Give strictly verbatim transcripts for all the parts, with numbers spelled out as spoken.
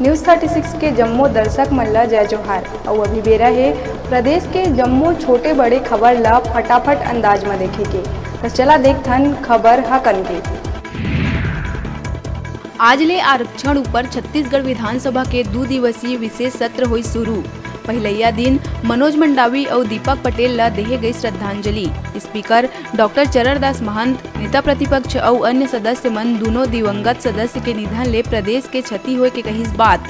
News thirty six के जम्मो दर्शक मन ला जय जोहार। अउ अभी बेरा हे प्रदेश के जम्मो छोटे बड़े खबर ला फटाफट अंदाज म देखे के। त चला देखथन खबर ह कन के। आज ले आरक्षण ऊपर छत्तीसगढ़ विधानसभा के दू दिवसीय विशेष सत्र होई शुरू। पहिलैया दिन मनोज मंडावी अउ दीपक पटेल ला देहे गई श्रद्धांजलि। स्पीकर डॉक्टर चरणदास महंत, नेता प्रतिपक्ष अउ अन्य सदस्य मन दूनों दिवंगत सदस्य के निधन ले प्रदेश के क्षति होए के कहिस बात।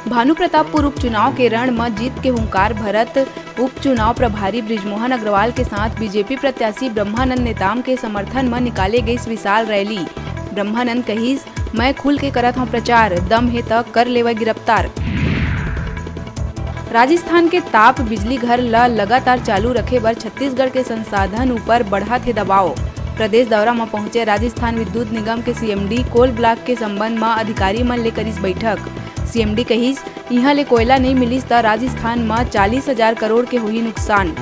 भानुप्रतापपुर उपचुनाव के रण म जीत के हुंकार भरत उपचुनाव प्रभारी बृजमोहन अग्रवाल के साथ बीजेपी प्रत्याशी ब्रह्मानंद नेताम के समर्थन म निकाले गईस विशाल रैली। ब्रह्मानंद कहिस, "मैं खुल के करत हंव प्रचार, दम हे त कर लेवय गिरफ्तार।" राजस्थान के ताप बिजली घर ल लगातार चालू रखे बर छत्तीसगढ़ के संसाधन ऊपर बढ़त हे दबाव। प्रदेश दौरा म पहुंचे राजस्थान विद्युत निगम के सीएमडी कोल ब्लॉक के संबंध म अधिकारी मन ले करिस बैठक। सीएमडी कहिस, इहां ले कोयला नइ मिलिस त राजस्थान म चालीस हजार करोड़ के होही नुकसान।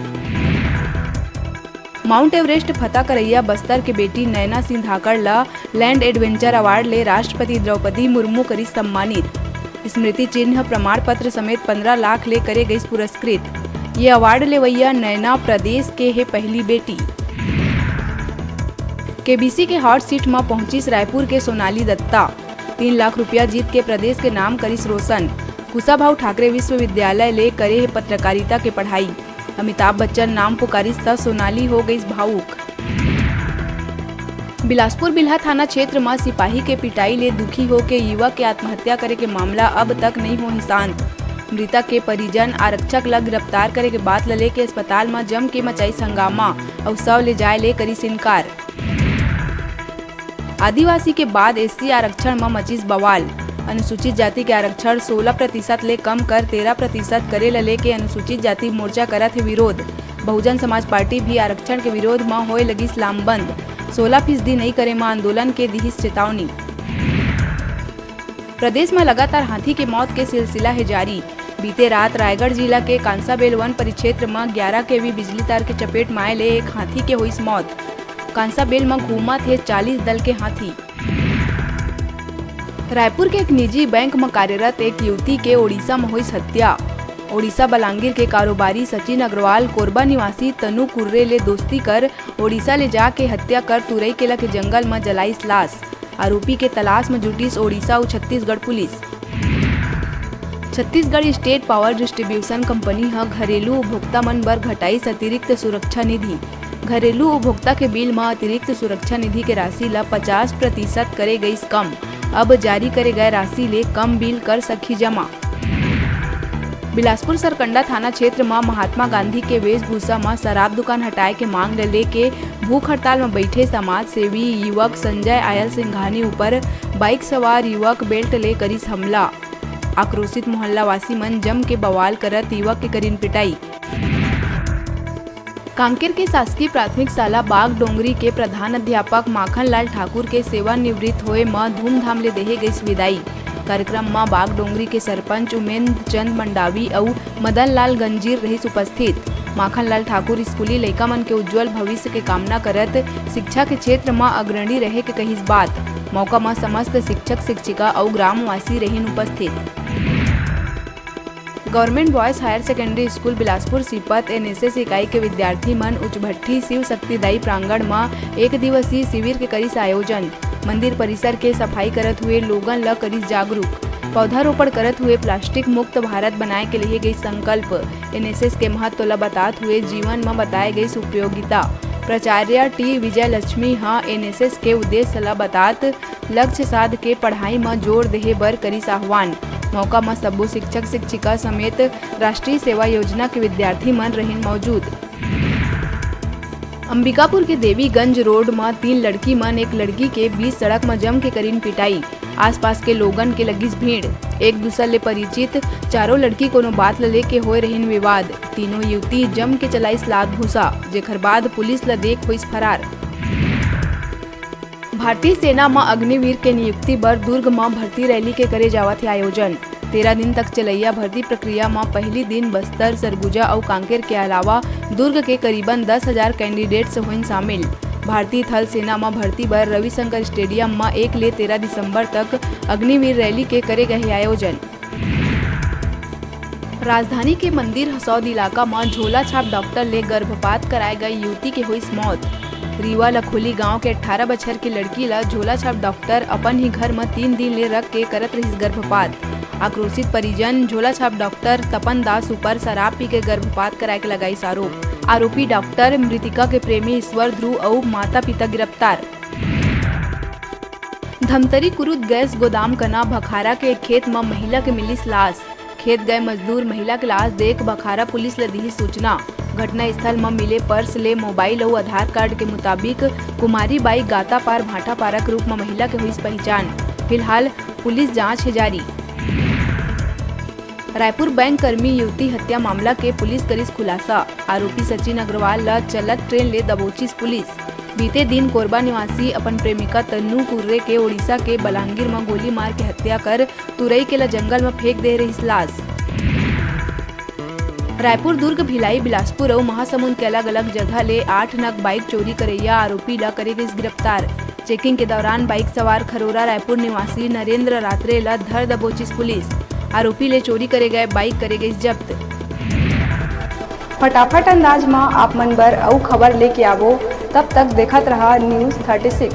माउंट एवरेस्ट फतह करैया बस्तर के बेटी नैना सिंह धाकड़ ल लैंड एडवेंचर अवार्ड ले राष्ट्रपति द्रौपदी मुर्मू करिस सम्मानित। स्मृति चिन्ह, प्रमाण पत्र समेत पंद्रह लाख ले करे गईस पुरस्कृत। ये अवार्ड लेवैया नैना प्रदेश के हे पहली बेटी। केबीसी के हॉट सीट म पहुंचिस रायपुर के सोनाली दत्ता। तीन लाख रुपया जीत के प्रदेश के नाम करिस रोशन। कुशाभाऊ ठाकरे विश्वविद्यालय ले करे हे पत्रकारिता के पढ़ाई। अमिताभ बच्चन नाम पुकारिस त सोनाली हो गईस भावुक। बिलासपुर बिल्हा थाना क्षेत्र म सिपाही के पिटाई ले दुखी होके युवक के आत्महत्या करे के मामला अब तक नइ होहे शांत। मृतक के परिजन आरक्षक ल गिरफ्तार करे के बात ल लेके अस्पताल म जम के मचाइस हंगामा अउ शव ले जाय ले करिस इनकार। आदिवासी के बाद एससी आरक्षण म मचिस बवाल। अनुसूचित जाति के आरक्षण सोलह प्रतिशत ले कम कर तेरह प्रतिशत करे ल लेके अनुसूचित जाति मोर्चा करत हे विरोध। बहुजन समाज पार्टी भी आरक्षण के विरोध म होए लगिस लामबंद। सोलह फीसदी नइ करे म आंदोलन के दिहिस चेतावनी। प्रदेश म लगातार हाथी के मौत के सिलसिला हे जारी। बीते रात रायगढ़ जिला के कांसाबेल वन परिक्षेत्र म ग्यारह केवी बिजली तार के चपेट म आए ले एक हाथी के होइस मौत। कांसाबेल म घूमत हे चालीस दल के हाथी। रायपुर के एक निजी बैंक म कार्यरत एक युवती के ओडिशा म होइस हत्या। ओडिशा बलांगीर के कारोबारी सचिन अग्रवाल कोरबा निवासी तनु कुर्रे ले दोस्ती कर ओडिशा ले जाके हत्या कर तुरई केला के जंगल म जलाइस लाश। आरोपी के तलाश म जुटिस ओडिशा अउ Chhattisgarh police. Chhattisgarh state power distribution company ह घरेलू उपभोक्ता मन बर घटाइस अतिरिक्त सुरक्षा निधि। घरेलू उपभोक्ता के बिल म अतिरिक्त सुरक्षा निधि के राशि ल पचास प्रतिशत करे गइस कम। अब जारी करे गए राशि ले कम बिल कर सकही जमा। बिलासपुर सरकंडा थाना क्षेत्र म महात्मा गांधी के वेशभूषा म शराब दुकान हटाए के मांग ल लेके भूख हड़ताल म बइठे समाज सेवी युवक संजय आयल सिंघानी ऊपर बाइक सवार युवक बेल्ट ले करिस हमला। आक्रोशित मोहल्ला वासी मन जम के बवाल करत युवक के करिन पिटाई। कांकेर के शासकीय प्राथमिक शाला बाग डोंगरी के प्रधान अध्यापक माखन लाल ठाकुर के सेवानिवृत्त होए म धूमधाम ले देहे गइस विदाई। कार्यक्रम म बाग डोंगरी के सरपंच उमेंद्र चंद मंडावी अउ मदन लाल गंजीर रहिस उपस्थित। माखन लाल ठाकुर स्कूली लइका मन के उज्जवल भविष्य के कामना करत शिक्षा के क्षेत्र म अग्रणी रहे के कहिस बात। मौका म समस्त शिक्षक, शिक्षिका अउ ग्रामवासी रहिन उपस्थित। Government boys higher secondary school Bilaspur Seepat NSS इकाई के विद्यार्थी मन उचभट्ठी शिव शक्ति दाई प्रांगण म एक दिवसीय शिविर के करिस आयोजन। मंदिर परिसर के सफाई करत हुए लोगन ल करिस जागरूक। पौधारोपण करत हुए प्लास्टिक मुक्त भारत बनाए के लेहे गई संकल्प। एनएसएस के महत्व ल बतात हुए जीवन म बताए गई उपयोगिता। प्राचार्य टी विजय लक्ष्मी ह एनएसएस के उद्देश्य ल बतात लक्ष्य साध के पढ़ाई म जोर देहे बर करिस आह्वान। मौका म सब्बो शिक्षक शिक्षिका समेत राष्ट्रीय सेवा योजना के विद्यार्थी मन रहिन मौजूद। अंबिकापुर के देवीगंज रोड म तीन लड़की मन एक लड़की के बीच सड़क म जम के करिन पिटाई। आसपास के लोगन के लगिस भीड़। एक दूसर ले परिचित चारों लड़की कोनो बात ल लेके होए रहिन विवाद। तीनों युवती जम के चलाइस लात भूसा, जेखर बाद पुलिस ल देख होइस फरार। भारतीय सेना म अग्निवीर के नियुक्ति बर दुर्ग म भर्ती रैली के करे जावत हे आयोजन। तेरह दिन तक चलैया भर्ती प्रक्रिया म पहिली दिन बस्तर, सरगुजा अउ कांकेर के अलावा दुर्ग के करीबन दस हजार कैंडिडेट्स होइन शामिल। भारतीय थल सेना म भर्ती बर रविशंकर स्टेडियम म एक ले तेरह दिसंबर तक अग्निवीर रैली के करे गए हे आयोजन। राजधानी के मंदिर हसौद इलाका म झोला छाप डॉक्टर ले गर्भपात कराए गए युवती के होइस मौत। रीवा लखोली गांव के अठारह बछर के लड़की ल झोला छाप डॉक्टर अपन ही घर म तीन दिन ले रख के करत रहिस गर्भपात। आक्रोशित परिजन झोला छाप डॉक्टर तपन दास ऊपर शराब पी के गर्भपात कराए के लगाइस आरोप। आरोपी डॉक्टर मृतिका के प्रेमी ईश्वर ध्रुव अउ माता पिता गिरफ्तार। धमतरी कुरुद गैस गोदाम कना भखारा के खेत म महिला के मिलिस लाश। खेत गए मजदूर महिला के लाश देख भखारा पुलिस ल दिही सूचना। घटना स्थल म मिले पर्स ले मोबाइल अउ आधार कार्ड के मुताबिक कुमारी बाई गातापार भाटापारा के रूप म महिला के होइस पहिचान। फिलहाल पुलिस जांच हे जारी। रायपुर बैंक कर्मी युवती हत्या मामला के पुलिस करिस खुलासा। आरोपी सचिन अग्रवाल ल चलत ट्रेन ले दबोचिस पुलिस। बीते दिन कोरबा निवासी अपन प्रेमिका तन्नू कुर्रे के ओडिशा के बलांगीर म गोली मार के हत्या कर तुरई के ल जंगल म फेंक दे रहिस लाश। रायपुर, दुर्ग, भिलाई, बिलासपुर अउ महासमुंद के अलग-अलग जगह ले आठ नग बाइक चोरी करैया आरोपी ल करे गइस गिरफ्तार। चेकिंग के दौरान बाइक सवार खरोरा रायपुर निवासी नरेंद्र रात्रे ल धर दबोचिस पुलिस। आरोपी ले चोरी करे गए बाइक करे गइस जब्त। फटाफट अंदाज म आप मन बर अउ खबर लेके आवो, तब तक देखत रहा News thirty six।